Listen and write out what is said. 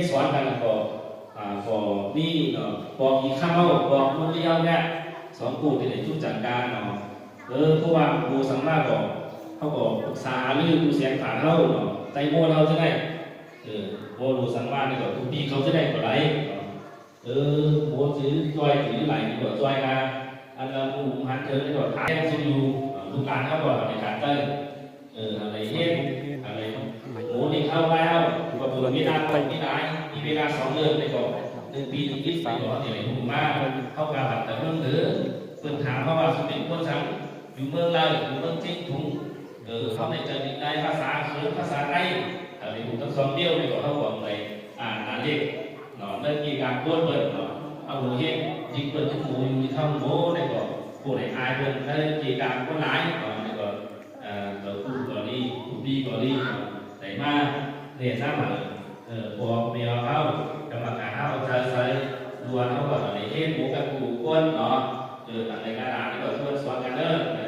ດສອນກັນກໍ ອ່າ ກໍມີເນາະ ບອກອີກຄຳເຮົາ ບອກລຸ້ນເຮົາແດ່ ສອງຜູ້ທີ່ໄດ້ຈຸດຈັດການເນາະ ເອີ ຜູ້ວ່າຮູ້ສັງມາກໍ ເຮົາກໍປຶກສາຫາລືຢູ່ສຽງຂາດເຮົາເນາະ ໃສ່ໂມເຮົາຈະໄດ້ ເອີ ໂມຮູ້ສັງມານີ້ກໍທຸກປີເຂົາຈະໄດ້ກໍໄດ້ເນາະ ເອີ ໂມຈື່ຈ່ອຍຈື່ຫຼາຍກໍຈ່ອຍມາ ອັນລະໝູ່ຫັນເຖິງກໍຂາຍສຸດຢູ່ ເອີ ລູກຫຼານເຮົາກໍໃນການໃຊ້ ເອີ ອັນໃດເຮັດ ອັນໃດໂມນີ້ເຮົາໄດ້ເຮົາ ກໍບໍ່ມີນານບໍ່ມີຫຼາຍ ມີເວລາສອງເດືອນໄດ້ກໍ ໜຶ່ງປີໜຶ່ງທິດໄດ້ກໍ ທີ່ໄດ້ຮູ້ມາ ເຮົາກໍຮັບແຕ່ເບິ່ງເດີ ເພິ່ນຖາມເຮົາວ່າຊິເປັນຄົນສັງ ຢູ່ເມືອງໃດ ຢູ່ເມືອງຈຽງຕຸງ ເອີ ເຮົາໄດ້ຈະໄດ້ພາສາເຂີນ ພາສາໄທ ຖ້າໄດ້ຮູ້ທັງສອງດຽວນີ້ກໍເຮົາກໍໄດ້ອ່ານອາເລັກເນາະ ເລື່ອງກີກາກົນເພິ່ນເນາະ ເຮົາຮູ້ເຮັດ ຈິງເພິ່ນຍັງຮູ້ຢູ່ເທົ່າໂມນີ້ກໍຜູ້ໃດອາຍເພິ່ນ ເລື່ອງກີກາກົນຫຼາຍເນາະ ນີ້ກໍ ເອີ ກໍຜູ້ກໍດີ ຜູ້ດີກໍດີ ໄດ້ມາແນະນຳໃຫ້ ເອີ ພໍ່ແມ່ເຮົາ ກຳມະການເຮົາ ເອົາໃຈໃສ່ ສ່ວນເຮົາກໍໄດ້ເຮັດໝູ່ກັນຜູ້ຄົນເນາະ ເອີ ອັນໃດກໍຕາມນີ້ກໍຊວນສອນກັນເດີ.